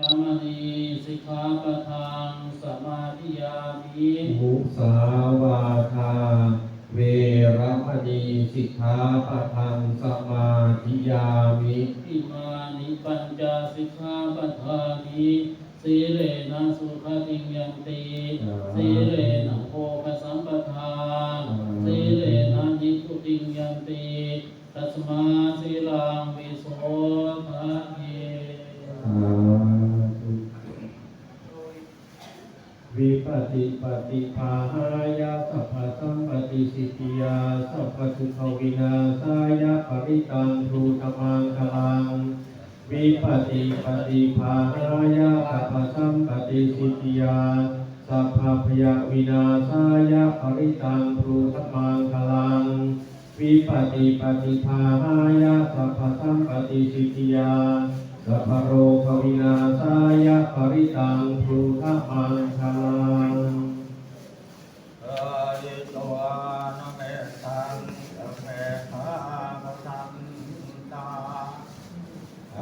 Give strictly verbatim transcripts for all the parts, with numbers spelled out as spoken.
veramaṇī sikkhāpadaṃ samādiyāmi. Musāvādā veramaṇī sikkhāpadaṃ samādiyāmi. Imāni pañca sikkhāpadāni. Sīlena sugatiṃ yanti, sīlena bhogasampadā, sīlena nibbutiṃ yanti, tasmā sīlaṃ visodhaye. Sādhu. Vipattipaṭibāhāya sabbasampattisiddhiyā sabbadukkhāvināsāya parittaṃ brūtha maṅgalaṃ. Vipattipaṭibāhāya sabbasampattisiddhiyā sabbabhayavināsāya parittaṃ brūtha maṅgalaṃ. Vipattipaṭibāhāya sabbasampattisiddhiyā sabbarogavināsāya parittaṃ brūtha maṅgalaṃ. Pharitvāna mettaṃ samettā bhadantā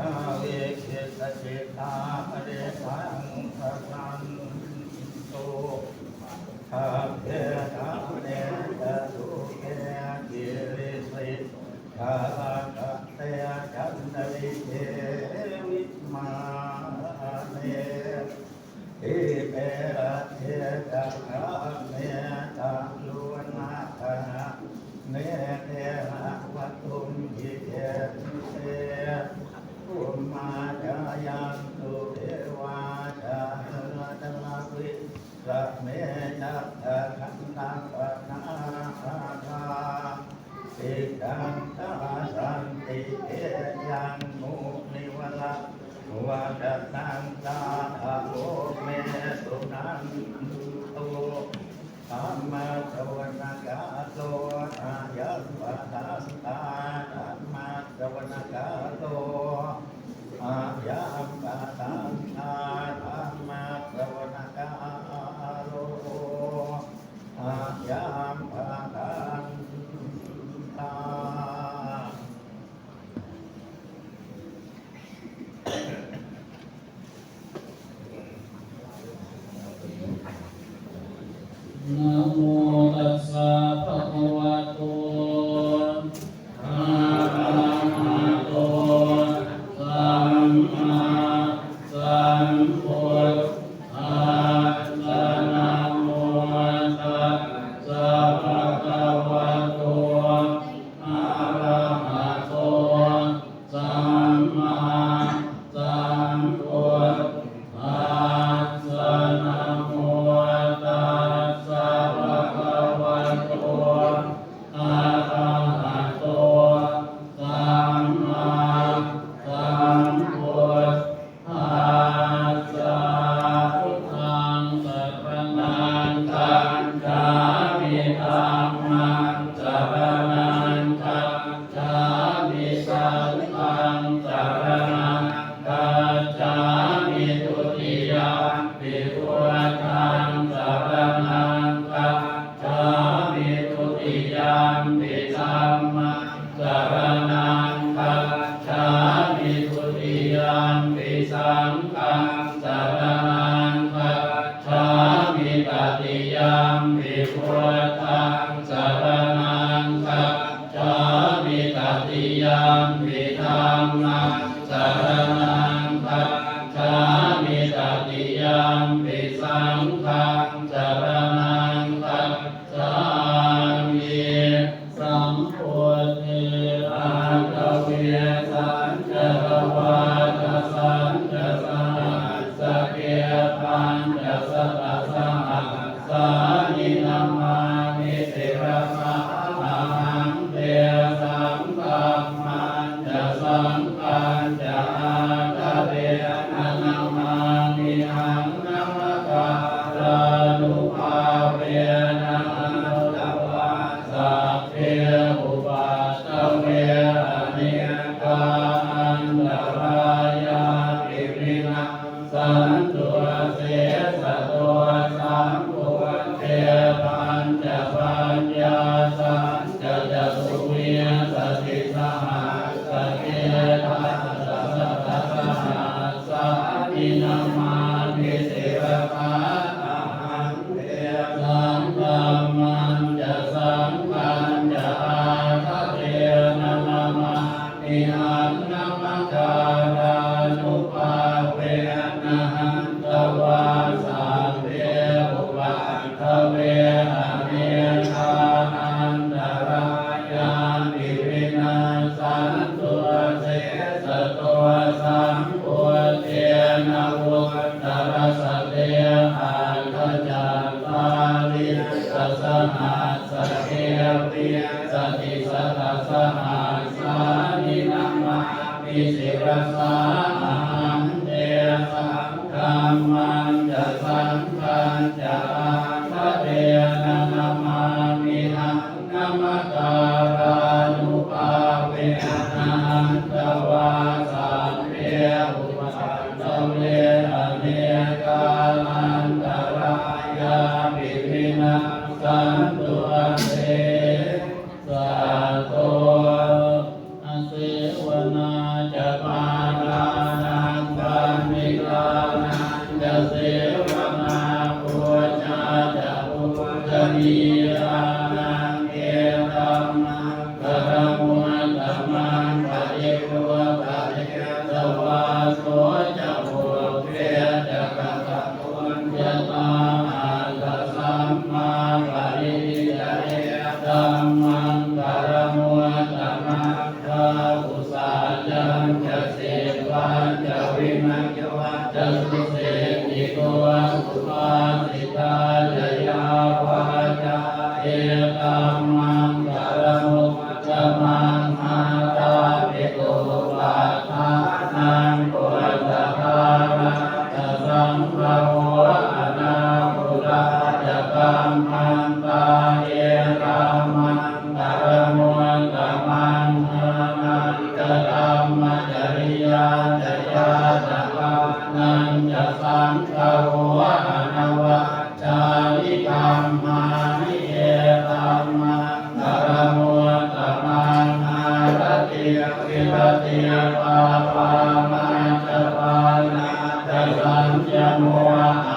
avikkhittacittā parittaṃ bhaṇantu. Sabbe kāme ca rūpe girisikharataṭe cantalikkhe vimāne dīpe raṭṭhe ca gāme taruvanagahane gehavatthumhi khette bhummā cāyantu devā jalathalavisame yakkhagandhabbanāgā tiṭṭhantā santike yaṃ munivaravacanaṃ sādhavo me suṇantu. Dhammassavanakālo ayam bhadantā. Dhammassavanakālo ayam bhadantā. Dhammassavanakālo ayam bhadantā. Namo tassa bhagavato arahato sammāsambuddhassa. Namo tassa bhagavato arahato sammāsambuddhassa. Namo tassa bhagavato arahato sammāsambuddhassa. Buddhaṃ saraṇaṃ gacchāmi. Dhammaṃ saraṇaṃ gacchāmi. Saṅghaṃ saraṇaṃ gacchāmi. Dutiyampi buddhaṃ saraṇaṃ gacchāmi. Dutiyampi dhammaṃ saraṇaṃ gacchāmi. Dutiyampi saṅghaṃ saraṇaṃ gacchāmi. Tatiyampi buddhaṃ saraṇaṃ gacchāmi. Tatiyampi dhammaṃ saraṇaṃ gacchāmi. Tatiyampi saṅghaṃ saraṇaṃ gacchāmi. Sambuddhe aṭṭhavīsañca dvādasañca sahassake pañcasatasahassāni namāmi sirasā ahaṃ. Tesaṃ dhammañca saṅghañca ādarena namāmihaṃ. Namakārānubhāvena hantvā sabbe upaddave anekā antarāyāpi vinassantu asesato. Sambuddhe pañcapaññāsañca catuvīsatisahassake dasasatasahassāni Dhammañca saṅghañca ādarena namāmihaṃ. Namakārānubhāvena hantvā sabbe upaddave, anekā antarāyāpi vinassantu asesato. Asevanā ca bālānaṃ paṇḍitānañca sevanā, pūjā ca pūjanīyānaṃ etammaṅgalamuttamaṃ. Paṭirūpadesavāso ca pubbe ca kata puññatā, attasammāpaṇidhi ca etammaṅgalamuttamaṃ. Bāhusaccañca sippañca vinayo ca susikkhito, subhāsitā ca yā vācā etammaṅgalamuttamaṃ. Mātāpituupaṭṭhānaṃ puttadārassa saṅgaho, anākulā ca kammantā etammaṅgalamuttamaṃ. Dānañca dhammacariyā ca ñātakānañca saṅgaho, anava jjāni kammāni etammaṅgalamuttamaṃ. Āratī viratī pāpā majjapānā ca saññamo,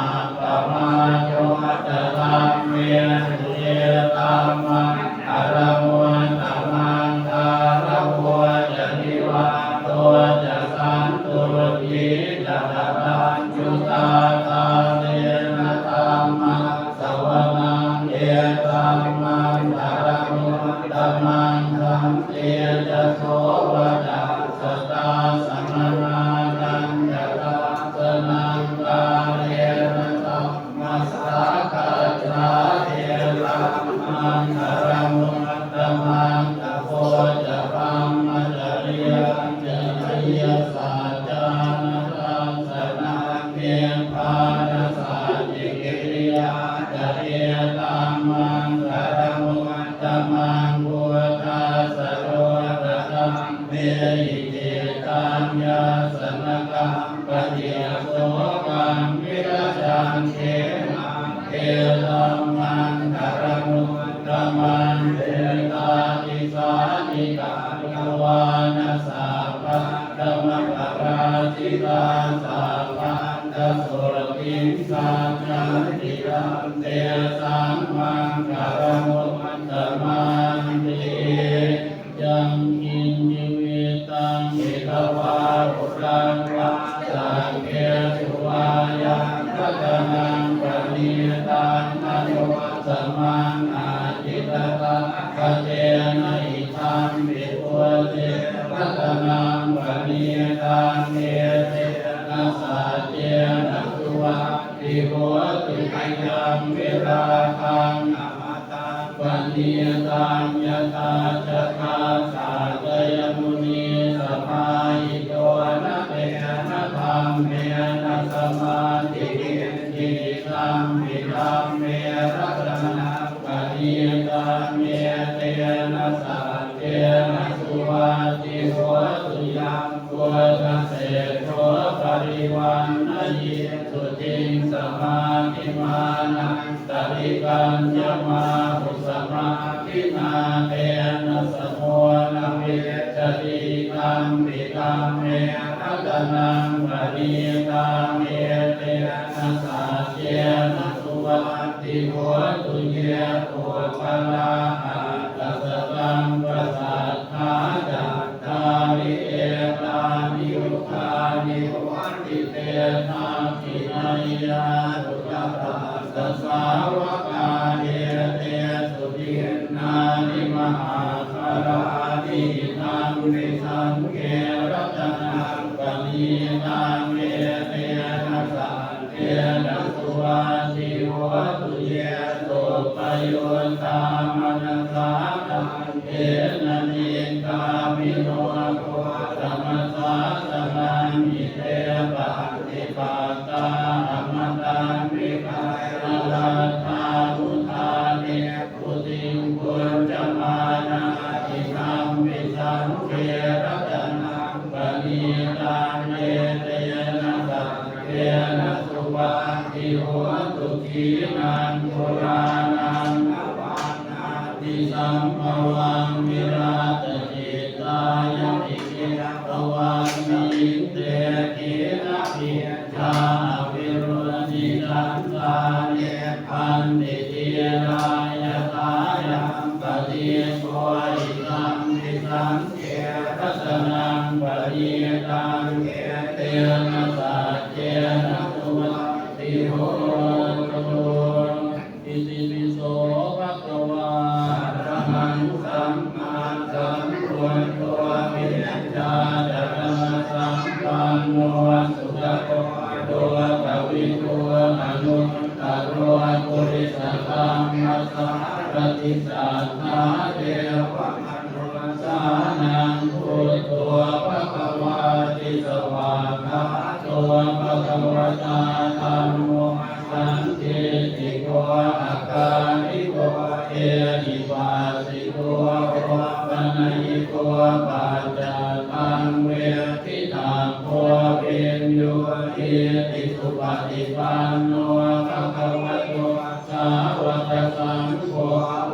appamādo ca dhammesu etammaṅgalamuttamaṃ. Gāravo ca nivāto ca santuṭṭhī ca kataññutā, dānena dhamma ssavanaṃ etammaṅgalamuttamaṃ. Khantī ca sovacassatā samaṇānañca dassanaṃ, kālena dhammasākacchā etammaṅgalamuttamaṃ. Tapo ca brahmacariyañca ariyasaccāna dassanaṃ, nibbānasacchikiriyā ca etammaṅgalamuttamaṃ. Phuṭṭhassa lokadhammehi cittaṃ yassa na kampati, asokaṃ virajaṃ khemaṃ etammaṅgalamuttamaṃ. Etādisāni katvāna sabbatthamaparājitā, sabbattha sotthiṃ gacchanti, tantesaṃ maṅgalamuttamanti. Yaṅkiñci vittaṃ idha vā huraṃ vā, saggesu vā yaṃ ratanaṃ paṇītaṃ, na no samaṃ atthi tathāgatena, idampi buddhe ratanaṃ paṇītaṃ, etena saccena suvatthi hotu. Khayaṃ virāgaṃ amataṃ paṇītaṃ, yadajjhagā sakyamunī samāhito, na tena dhammena samatthi kiñci, idampi dhamme ratanaṃ paṇītaṃ, etena saccena suvatthi hotu. Yaṃ buddhaseṭṭho parivaṇṇayī suciṃ, samādhimānantarikaññamāhu, samādhinā tena samo na vijjati, idampi dhamme ratanaṃ paṇītaṃ, etena saccena suvatthi hotu. Ye puggalā aṭṭha sataṃ pasatthā, cattāri etāni yugāni honti, te dakkhiṇeyyā putthassa sāvakā, etesu dinnāni mahapphalāni, idampi saṅghe ratanaṃ paṇītaṃ, etena saccena suvatthi hotu. Ye suppayuttā manasā daḷhena, nikkāmino gotamasāsanamhi, te pattipattā supatti hotu. Khīṇaṃ purāṇaṃ navaṃ natthi sambhavaṃ, virattacittāyatike bhavasmiṃ, te khīṇabījā aviruḷhichandā, nibbanti dhīrā yathāyampadīpo. Idampi saṅ ghe ratanaṃ paṇītaṃ, etena saccena suvatthi hotu. Itipi so bhagavā arahaṃ sammāsambuddho vijjācaraṇasampanno sugato lokavidū anuttaro purisadammasārathi satthā devama- nussānaṃ buddho bhagavāti. Svākkhāto bhagavatā dhammo sandiṭṭhiko akāliko ehipassiko opanayiko paccattaṃ veditabbo viññūhīti. Supaṭipanno bhagavato sāvakasaṅgho,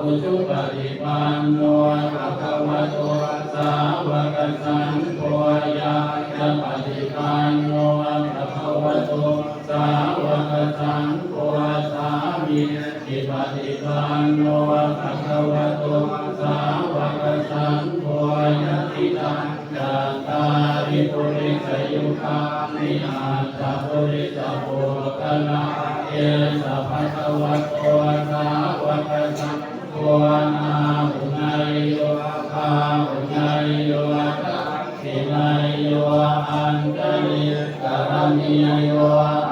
ujupaṭipanno bhagavato sāvakasaṅgho, ñāyapaṭipanno bhagavato sāvakasaṅgho, sāmīcipaṭipanno bhagavato sāvakasaṅgho, yadidaṃ cattāri purisayugāni aṭṭha purisapuggalā, esa bhagavato sāvakasaṅgho, āhuneyyo pāhuneyyo dakkhiṇeyyo añjalikaraṇīyo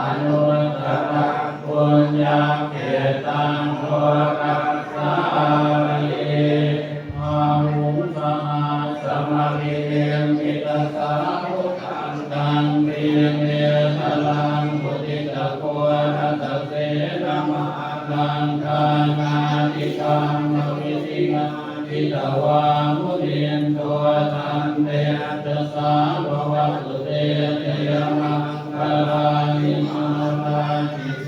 anuttaraṃ puññakkhettaṃ lokas- sāti. Bāhuṃ sahassamabhinimmitasāvudhantaṃ, grīmekhalaṃ uditaghorasasenamāraṃ, dānādidhammavidhinā jitavā munindo, tantejasā bhavatu te jayamaṅgalāni. Mārāti-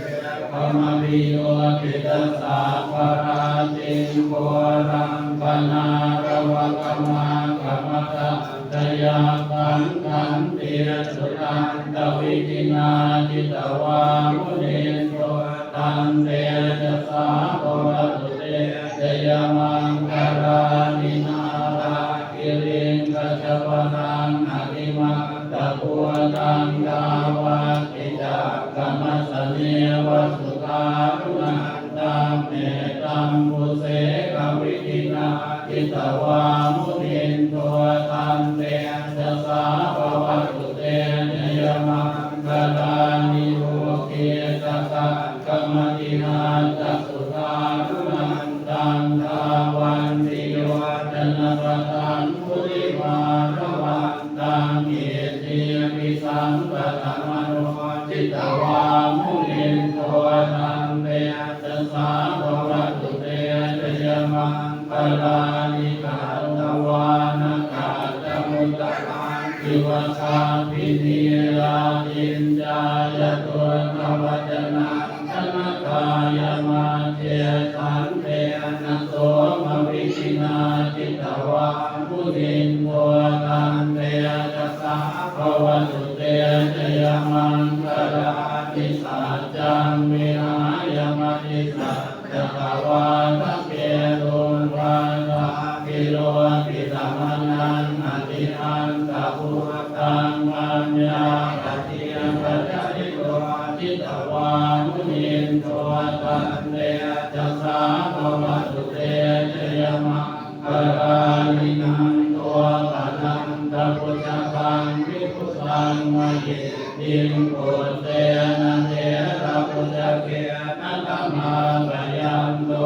khemabhiyujjhitasabbarattiṃ, ghorampanāḷavakamakkhamathaddhayakkhaṃ, khantīsudantavidhinā jitavā munindo, tantejasā bhavatu te jayamaṅgalāni. Nāḷāgiriṃ gajavaraṃ atimattabhūtaṃ, dāvaggicakkamasanīva sudāruṇantaṃ, mettambusekavidhinā jitavā munindo, tantejasā bhavatu te jayamaṅgalāni. Ukkhittakhaggamatihatthasudāruṇantaṃ, dhāvantiyojanapathaṅgulimālavantaṃ, iddhībhisaṅkhatamano jitavā munindo, tantejasā bhavatu te jayamaṅgalāni. Katvāna kaṭṭhamudaraṃ iva gabbhinīyā, ciñcāya duṭṭhavacanaṃ janakāyamajjhe, santena somavidhinā jitavā munindo, tantejasā bhavatu te jayamaṅgalāni. Saccaṃ vihāya matisaccakavādaketuṃ, vādābhiropitamanaṃ atiandhabhūtaṃ, paññāpadīpajalito jitavā munindo, tantejasā bhavatu te jayamaṅ- galāni. Nandopanandabhujagaṃ vibudhaṃ mahiddhiṃ, puttena therabhujagena damāpayanto,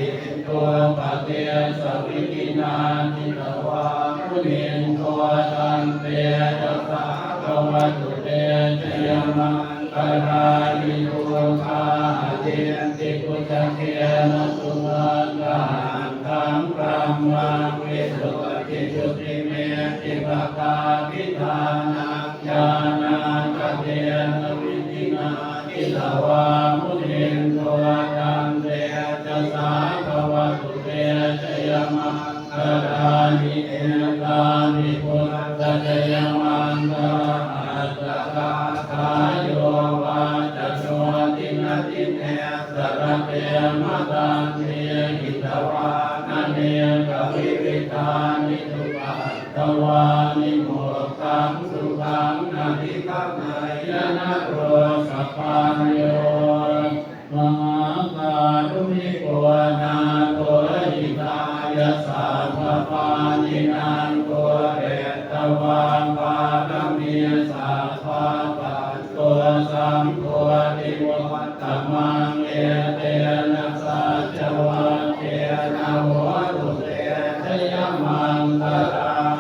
iddhūpadesavidhinā jitavā munindo, tantejasā bhavatu te jayamaṅ- galāni. Duggāhadiṭṭhibhujagena sudaṭṭhahatthaṃ, brahmaṃ visuddhijutimiddhibakābhidhānaṃ, ñāṇāgadena vidhinā Jitavā munindo taṃ tejasā bhavatu te jayamaṅgalāni. Etāpi buddhajayamaṅgalaaṭṭhagāthā yo vācano dinadine sarate matandī hitvānanekavividhāni cupaddavāni mokkhaṃ sukhaṃ adhigameyya naro sapañño. Mahākāruṇiko nātho hitāya sabbapāṇinaṃ pūretvā pāramī sabbā patto sambodhimuttamaṃ etena saccavajjena hotu te jayamaṅgalaṃ.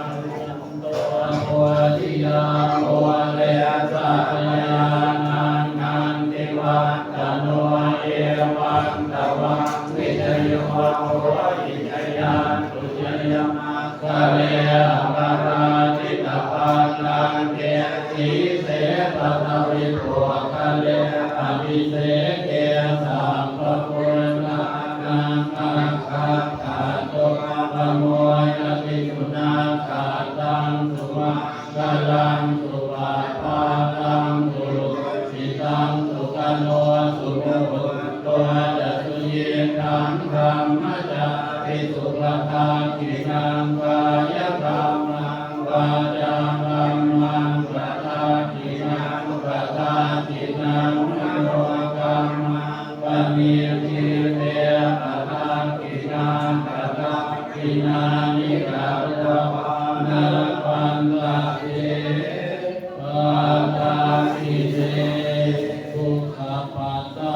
Bodhiyā mūle sakyānaṃ nandivaḍḍhano evaṃ tvaṃ vijayo hohi jayassu jayamaṅgale aparājitapallaṅke sīse paṭhavipokkhare abhiseke sabbabuddhānaṃ aggappatto pamodati. Sunakkhattaṃ sumaṅ galaṃ supabhātaṃ suhuṭṭhitaṃ sukhaṇo sumuhutto ca suyiṭṭhaṃ brahmacārisu padakkhiṇaṃ kāyakammaṃ vācākammaṃ padakkhiṇaṃ padakkhiṇaṃ manokammaṃ paṇidhī te padakkhiṇā padakkhiṇāni katvāna labhantatthe padakkhiṇe. Dukkhappattā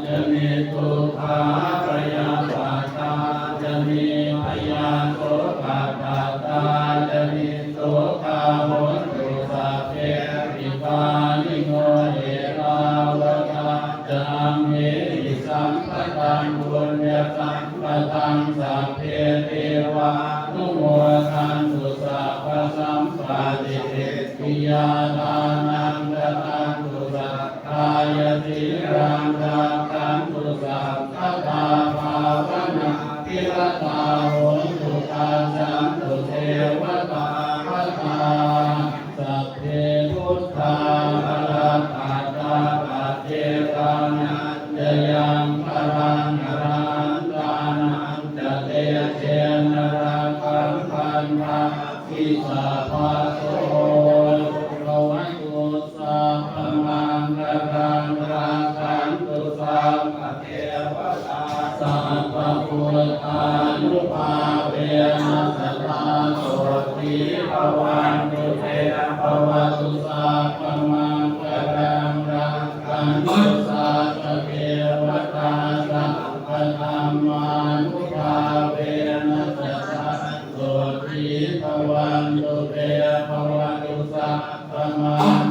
ca niddukkhā bhayappattā ca nibbhayā sokappattā ca nissokā hontu sabbepi pāṇino. Ettāvatā ca amhehi sambhataṃ puññasampadaṃ sabbe devānumodantu sabbasampattisiddhiyā. Dānaṃ dadantu saddhāya sīlaṃ rakkhantu sabbadā bhāvanābhiratā hontu gacchantu devatāgatā. Sabbe buddhā balappattā paccekānañca yaṃ balaṃ arahantānañca tejena rakkhaṃ bandhāmi sabbaso. Bhavatu sabbamaṅgalaṃ rakkhantu sabbadevatā sabbabuddhānubhāvena sadā sotthī bhavantu te. Bhavatu sabbamaṅgalaṃ rakkhantu sabbadevatā sabbadhammānubhāvena sadā sotthī bhavantu te. Bhavatu sabbamaṅgalaṃ